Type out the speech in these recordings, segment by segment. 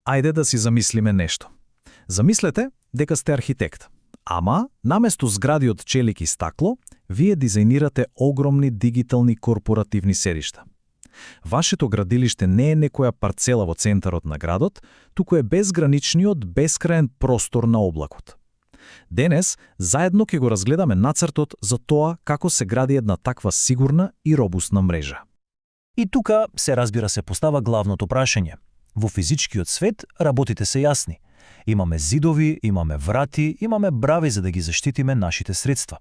Ајде да си замислиме нешто. Замислете дека сте архитект. Ама, наместо згради од челик и стакло, вие дизајнирате огромни дигитални корпоративни седишта. Вашето градилиште не е некоја парцела во центарот на градот, туку е безграничниот, бескраен простор на облакот. Денес, заедно ќе го разгледаме нацртот за тоа како се гради една таква сигурна и робусна мрежа. И тука се разбира се постава главното прашање. Во физичкиот свет работите се јасни. Имаме зидови, имаме врати, имаме брави за да ги заштитиме нашите средства.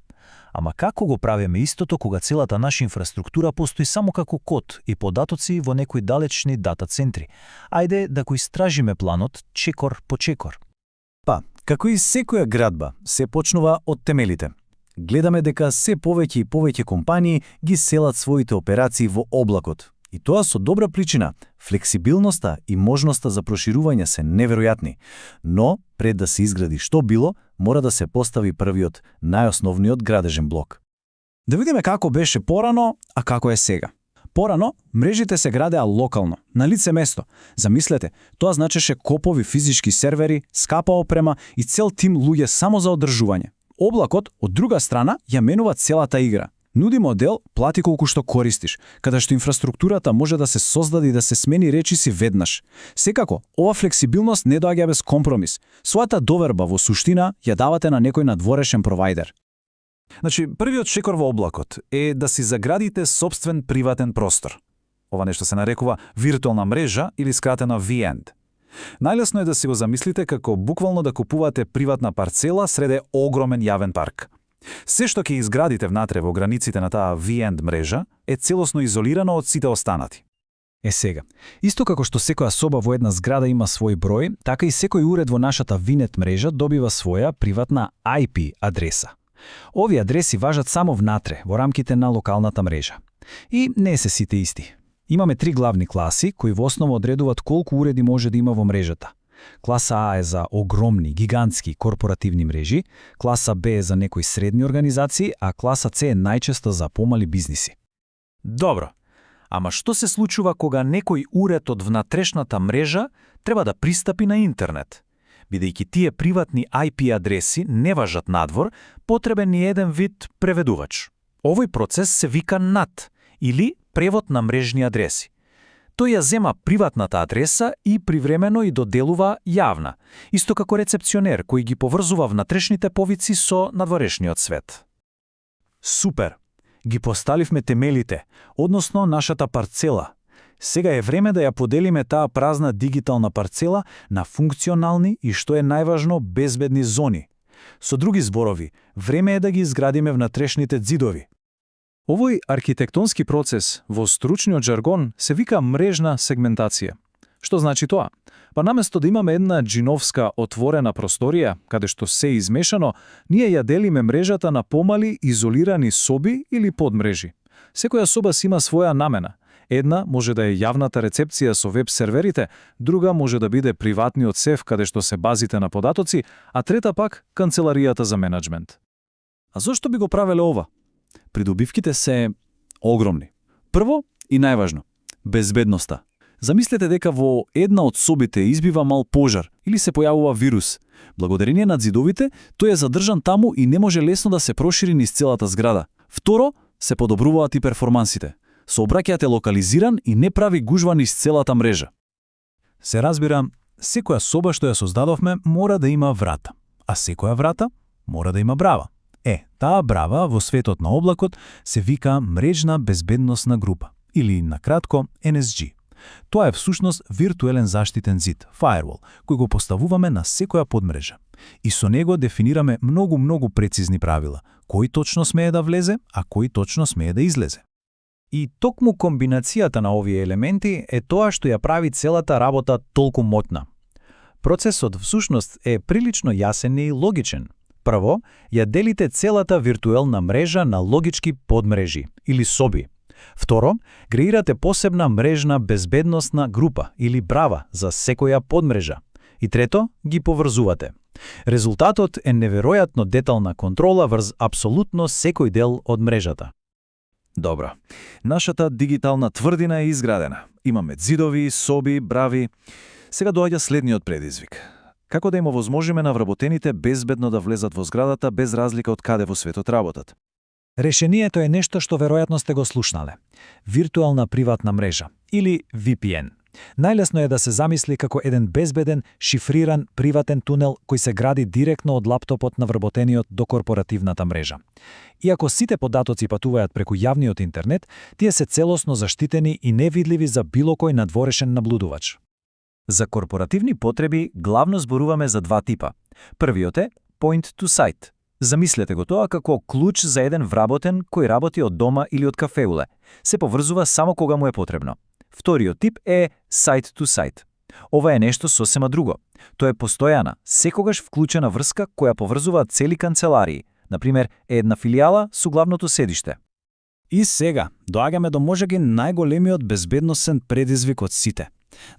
Ама како го правиме истото кога целата наша инфраструктура постои само како код и податоци во некои далечни дата центри? Ајде да го истражиме планот чекор по чекор. Како и секоја градба, се почнува од темелите. Гледаме дека се повеќе и повеќе компании ги селат своите операции во облакот. И тоа со добра причина. Флексибилноста и можноста за проширување се неверојатни. Но, пред да се изгради што било, мора да се постави првиот, најосновниот градежен блок. Да видиме како беше порано, а како е сега. Порано, мрежите се градеа локално, на лице место. Замислете, тоа значеше копови физички сервери, скапа опрема и цел тим луѓе само за одржување. Облакот, од друга страна, ја менува целата игра. Нуди модел плати колку што користиш, каде што инфраструктурата може да се создаде и да се смени речиси веднаш. Секако, ова флексибилност не доаѓа без компромис. Својата доверба во суштина ја давате на некој надворешен провајдер. Значи, првиот чекор во облакот е да си заградите собствен приватен простор. Ова нешто се нарекува виртуелна мрежа или скратено VND. Најлесно е да си го замислите како буквално да купувате приватна парцела среде огромен јавен парк. Се што ќе изградите внатре во границите на таа VND мрежа е целосно изолирано од сите останати. Сега, исто како што секоја соба во една зграда има свој број, така и секој уред во нашата VNet мрежа добива своја приватна IP адреса. Овие адреси важат само внатре, во рамките на локалната мрежа. И не се сите исти. Имаме 3 главни класи, кои во основа одредуваат колку уреди може да има во мрежата. Класа А е за огромни, гигантски корпоративни мрежи, класа Б е за некои средни организации, а класа С е најчесто за помали бизниси. Добро, ама што се случува кога некој уред од внатрешната мрежа треба да пристапи на интернет? Бидејќи тие приватни IP адреси не важат надвор, потребен е еден вид преведувач. Овој процес се вика NAT, или превод на мрежни адреси. Тој ја зема приватната адреса и привремено и доделува јавна, исто како рецепционер кој ги поврзува внатрешните повици со надворешниот свет. Супер! Ги поставивме темелите, односно нашата парцела. Сега е време да ја поделиме таа празна дигитална парцела на функционални и, што е најважно, безбедни зони. Со други зборови, време е да ги изградиме внатрешните ѕидови. Овој архитектонски процес во стручниот жаргон се вика мрежна сегментација. Што значи тоа? Па наместо да имаме една джиновска отворена просторија, каде што се измешано, ние ја делиме мрежата на помали изолирани соби или подмрежи. Секоја соба си има своја намена. Една може да е јавната рецепција со веб серверите, друга може да биде приватниот сеф каде што се базите на податоци, а трета пак канцеларијата за менеджмент. А зошто би го правеле ова? Придобивките се огромни. Прво и најважно, безбедноста. Замислете дека во една од собите избива мал пожар или се појавува вирус. Благодарение на ѕидовите, тој е задржан таму и не може лесно да се прошири низ целата зграда. Второ, се подобруваат и перформансите. Сообраќајот е локализиран и не прави гужва низ целата мрежа. Се разбира, секоја соба што ја создадовме мора да има врата, а секоја врата мора да има брава. Таа брава во светот на облакот се вика мрежна безбедносна група, или накратко NSG. Тоа е всушност виртуелен заштитен зид, firewall, кој го поставуваме на секоја подмрежа. И со него дефинираме многу прецизни правила, кој точно смее да влезе, а кој точно смее да излезе. И токму комбинацијата на овие елементи е тоа што ја прави целата работа толку моќна. Процесот всушност е прилично јасен и логичен. Прво, ја делите целата виртуелна мрежа на логички подмрежи или соби. Второ, креирате посебна мрежна безбедносна група или брава за секоја подмрежа. И трето, ги поврзувате. Резултатот е неверојатно детална контрола врз апсолутно секој дел од мрежата. Добро. Нашата дигитална тврдина е изградена. Имаме ѕидови, соби, брави. Сега доаѓа следниот предизвик. Како да им овозможиме на вработените безбедно да влезат во зградата без разлика од каде во светот работат? Решението е нешто што веројатно сте го слушнале. Виртуелна приватна мрежа или VPN. Најлесно е да се замисли како еден безбеден, шифриран, приватен тунел кој се гради директно од лаптопот на вработениот до корпоративната мрежа. Иако сите податоци патуваат преку јавниот интернет, тие се целосно заштитени и невидливи за било кој надворешен наблудувач. За корпоративни потреби главно зборуваме за два типа. Првиот е Point to Site. Замислете го тоа како клуч за еден вработен кој работи од дома или од кафеуле. Се поврзува само кога му е потребно. Вториот тип е Site to Site. Ова е нешто сосема друго. Тоа е постојана, секогаш вклучена врска која поврзува цели канцеларии, например една филијала со главното седиште. И сега, доаѓаме до можеби најголемиот безбедносен предизвик од сите.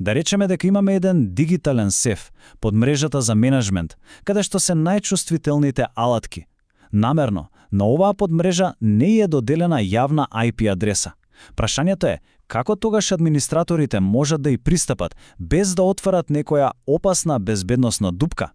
Да речеме дека имаме еден дигитален сеф под мрежата за менеджмент, каде што се најчувствителните алатки. Намерно, на оваа подмрежа не е доделена јавна IP адреса. Прашањето е, како тогаш администраторите можат да и пристапат без да отварат некоја опасна безбедносна дупка?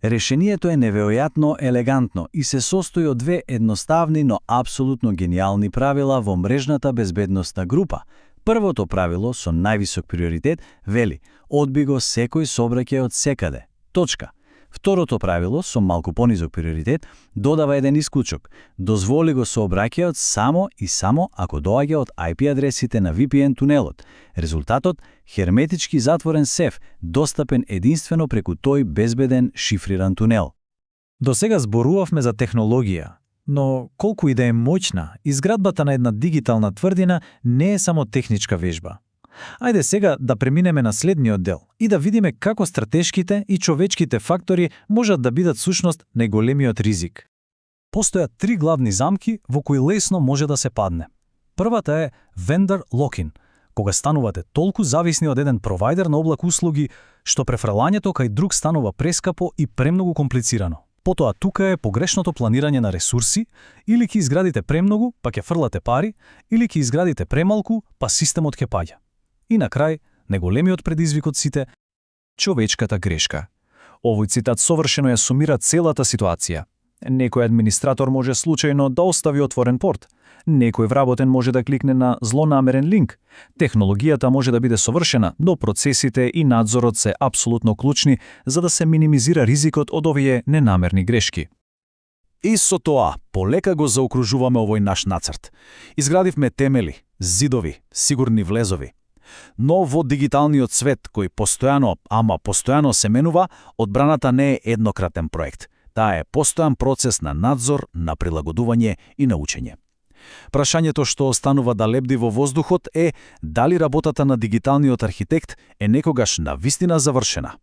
Решението е неверојатно елегантно и се состои од две едноставни, но апсолутно гениални правила во мрежната безбедносна група. Првото правило со највисок приоритет вели: одби го секој сообраќај од секаде. Точка. Второто правило со малку понизок приоритет додава еден исклучок: дозволи го сообраќајот само и само ако доаѓа од IP адресите на VPN тунелот. Резултатот – херметички затворен сеф, достапен единствено преку тој безбеден шифриран тунел. До сега зборувавме за технологија, но колку и да е моќна, изградбата на една дигитална тврдина не е само техничка вежба. Ајде сега да преминеме на следниот дел и да видиме како стратешките и човечките фактори можат да бидат сушност најголемиот ризик. Постојат три главни замки во кои лесно може да се падне. Првата е vendor lock-in, кога станувате толку зависни од еден провајдер на облак услуги, што префрлањето кај друг станува прескапо и премногу комплицирано. Потоа тука е погрешното планирање на ресурси, или ќе изградите премногу, па ќе фрлате пари, или ќе изградите премалку, па системот ќе паѓа. И на крај, најголемиот предизвик од сите – човечката грешка. Овој цитат совршено ја сумира целата ситуација. Некој администратор може случајно да остави отворен порт. Некој вработен може да кликне на злонамерен линк. Технологијата може да биде совршена, но процесите и надзорот се апсолутно клучни за да се минимизира ризикот од овие ненамерни грешки. И со тоа, полека го заокружуваме овој наш нацрт. Изградивме темели, зидови, сигурни влезови. Но во дигиталниот свет, кој постојано се менува, одбраната не е еднократен проект. Таа е постојан процес на надзор, на прилагодување и на учење. Прашањето што останува да лебди во воздухот е дали работата на дигиталниот архитект е некогаш навистина завршена.